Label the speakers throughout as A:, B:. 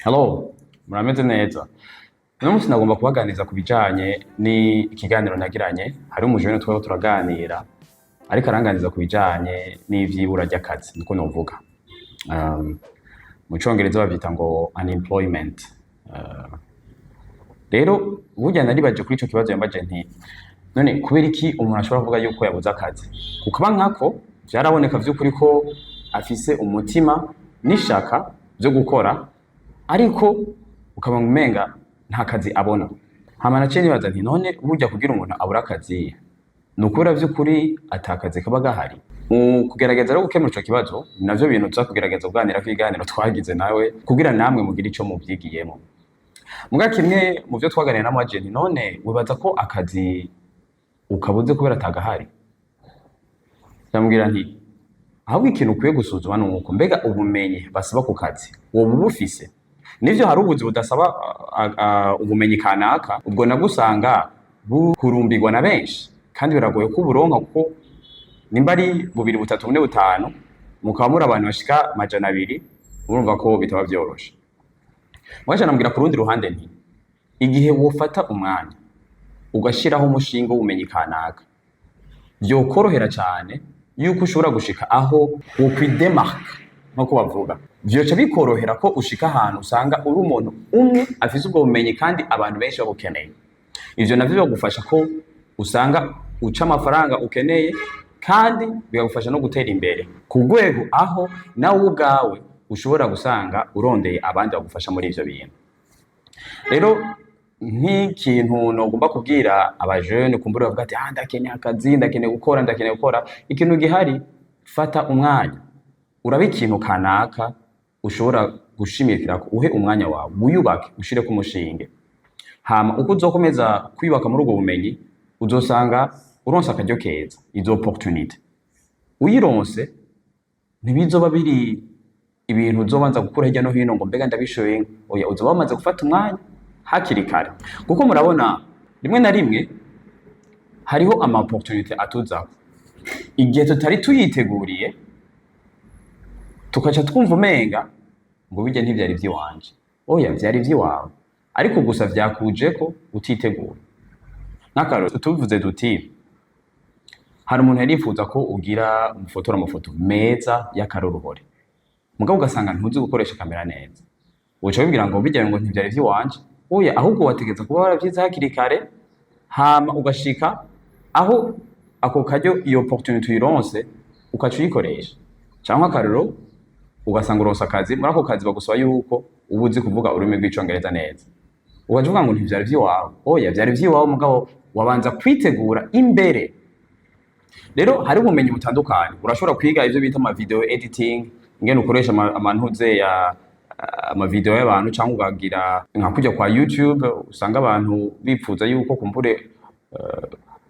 A: Hello, murameze neza. Uno munsi nagomba kubaganiriza ku bijanye n'ikiganiro nagiranye. Hari umujene twariko turaganira, ariko aranganiriza ku bijanye n'ivyibura ry'akazi, niko novuga. Mu congereza bavyita ngo unemployment. Rero burya naribaje kuri ico kibazo yambaje nti: "None kubera iki umuntu ashobora kuvuga yuko yabuze akazi?" Kukuba nkako vyaraboneka vy'ukuri ko afise umutima n'ishaka vyo gukora, ariko ukaba umenga nta kazi abona. Hama naciye nibaza nti: "None burya kugira umuntu abure akazi ni ukubera vy'ukuri ata kazi kaba gahari?" Mu kugerageza rero gukemura ico kibazo, ni navyo bintu tuza kugerageza kuganirako, ibiganiro twagize nawe, kugira namwe mugire ico muvyigiyemo. Muga kimwe mu vyo twaganiriye namubajije nti: "None wibaza ko akazi ukabuze kubera atagahari?" Ndamubwira nti: "Ahubwo ikintu ukwiye gusuzuma nuko mbega ubumenyi basaba ku kazi woba ubufise?" Nivyo, hari ubuzi budasaba ubumenyi kanaka, ubwo nabwo usanga buhurumbirwa na benshi, kandi biragoye ko uburonka, kuko nimba ari bubiri, butatu, bune, butanu, mukaba muri abantu bashika 200, urumva ko bitaba vyoroshe. Mwaje namubwira ku rundi ruhande nti: "Igihe wofata umwanya ugashiraho umushinga w'ubumenyi kanaka, vyokorohera cane yuko ushobora gushika aho wokwidemarka, nkuko bavuga, vyoca bikorohera ko ushika ahantu usanga uri umuntu umwe afise ubwo bumenyi kandi abantu benshi babukeneye. Ivyo navyo bigufasha ko usanga uca amafaranga ukeneye, kandi bikagufasha no gutera imbere ku rwego aho nawe ubwawe ushobora gusanga urondeye abandi bagufasha muri ivyo bintu." Rero nk'ikintu nogomba kubwira abajene kumbura bavuga ati: "Ah, ndakeneye akazi, ndakeneye gukora, ndakeneye gukora," ikintu gihari, fata umwanya urabe ikintu kanaka ushobora gushimikirako, uhe umwanya wawe, wiyubake, ushireko umushinge. Hama uko uzokomeza kwiyubaka muri ubwo bumenyi, uzosanga uronse akaryo keza. Izo opportunité uyironse, ntibizoba biri ibintu uzobanza gukura hirya no hino ngo: "Mbega ndabishoboye?" Oya, uzoba wamaze gufata umwanya hakiri kare. Kuko murabona, rimwe na rimwe hariho ama opportunité atuzako igihe tutari tuyiteguriye, tukaca twumva umenga ngo bijya ntivyari ivy'iwanje. Oya, vyari ivy'iwawe, ariko gusa vyakujeko utiteguye. Nk'akarorero, tuvuze duti hari umuntu yarifuza ko ugira umufotora amafoto meza y'akaroruhore, mugabo ugasanga ntuzi gukoresha kamera neza, uca wibwira ngo bijya ngo ntivyari ivy'iwanje. Oya, ahubwo wategeza kuba waravyize hakiri kare, hama ugashika aho ako karyo, iyo opportunité uyironse, ukaca uyikoresha. Canke akarorero, ugasanga uronse akazi, muri ako kazi bagusaba yuko uba uzi kuvuga ururimi rw'Icongereza neza, ugaca uvuga ngo ntivyari ivy'iwawe. Oya, vyari ivy'iwawe, mugabo wabanza kwitegura imbere. Rero hari ubumenyi butandukanye urashobora kwiga, ivyo bita ama video editing, ingene ukoresha amantuze ya ama video y'abantu, cyangwa ukagira nka kujya kwa YouTube, usanga abantu bipfuza yuko kumbure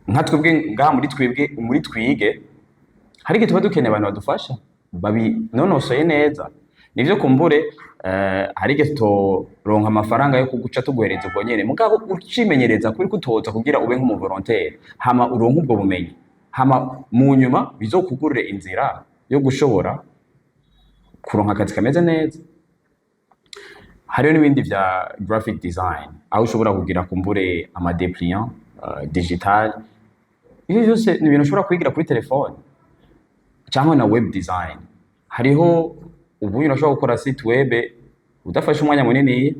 A: nka twebwe ngaha muri twebwe muri twige, hari igihe tuba dukeneye abantu badufasha babinonosoye neza. Nivyo, kumbure hari igihe tutoronka amafaranga yo kuguca tuguhereza ubwo nyene, mugabo ucimenyereza kuri kutoza kugira ube nk'umu volontaire, hama uronke ubwo bumenyi, hama mu nyuma bizokugurire inzira yo gushobora kuronka akazi kameze neza. Hariho n'ibindi vya graphic design, aho ushobora kugira kumbure ama dépliant digital. Ivyo vyose ni ibintu ushobora kwigira kuri telefone, cyangwa na web design. Hariho ubu urashobora gukora site web udafashe umwanya munini,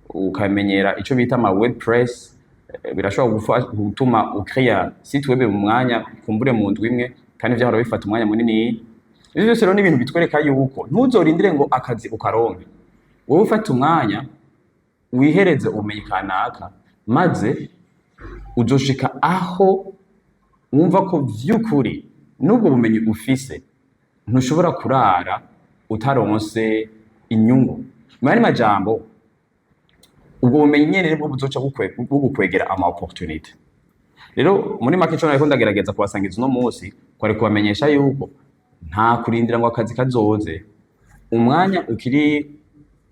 A: ukamenyera ico bita ama WordPress. Birashobora gutuma ukreya site web mu mwanya, kumbure mu ndwi imwe, kandi vyahora bifata umwanya munini. Ivyo vyose rero ni ibintu bitwereka yuko ntuzorindire ngo akazi ukaronke. Wowe ufata umwanya wihereze ubumenyi kanaka, maze uzoshika aho wumva ko vy'ukuri n'ubwo bumenyi ufise ntushobora kurara utaronse inyungu. Mu yandi majambo, ubwo bumenyi nyene nibwo buzoca bugukwegera ama opportunité. Rero muri make, ico nariko ndagerageza kubasangiza uno munsi kwari kubamenyesha yuko nta kurindira ngo akazi kazoze. Umwanya ukiri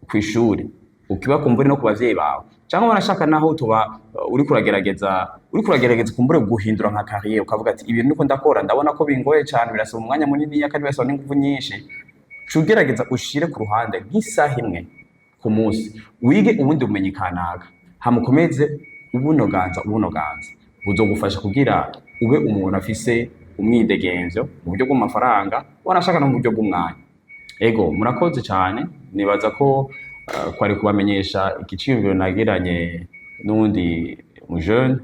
A: kw'ishuri, ukiba kumbure no ku bavyeyi bawe, cyangwa wanashaka naho tuba uriko uragerageza kumbure guhindura nka carrière, ukavuga ati: "Ibintu niko ndakora ndabona ko bingoye cyane, birasaba umwanya munini kandi birasaba n'inguvu nyinshi," ca ugerageza ushire ku ruhande nk'isaha imwe ku munsi. Ku munsi wige ubundi bumenyi kanaka, hama ukomeze ubunoganza, ubunoganza buzogufasha kugira ube umuntu afise umwidegemvyo mu buryo bw'amafaranga, wanashaka no mu buryo bw'umwanya. Ego, murakoze cyane. Nibaza ko kwari kubamenyesha igiciyumviro nagiranye n'uwundi mu jeune.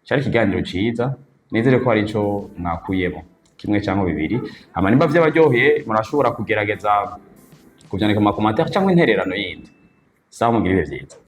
A: Cyari ikiganiro ciza, nizere ko hari ico mwakuyemo kimwe cyangwa bibiri. Hama nimba vyabaryoheye, murashobora kugerageza kuvyandika mu ma commentaires cyangwa intererano yindi. Sawa, mugira ibihe vyiza.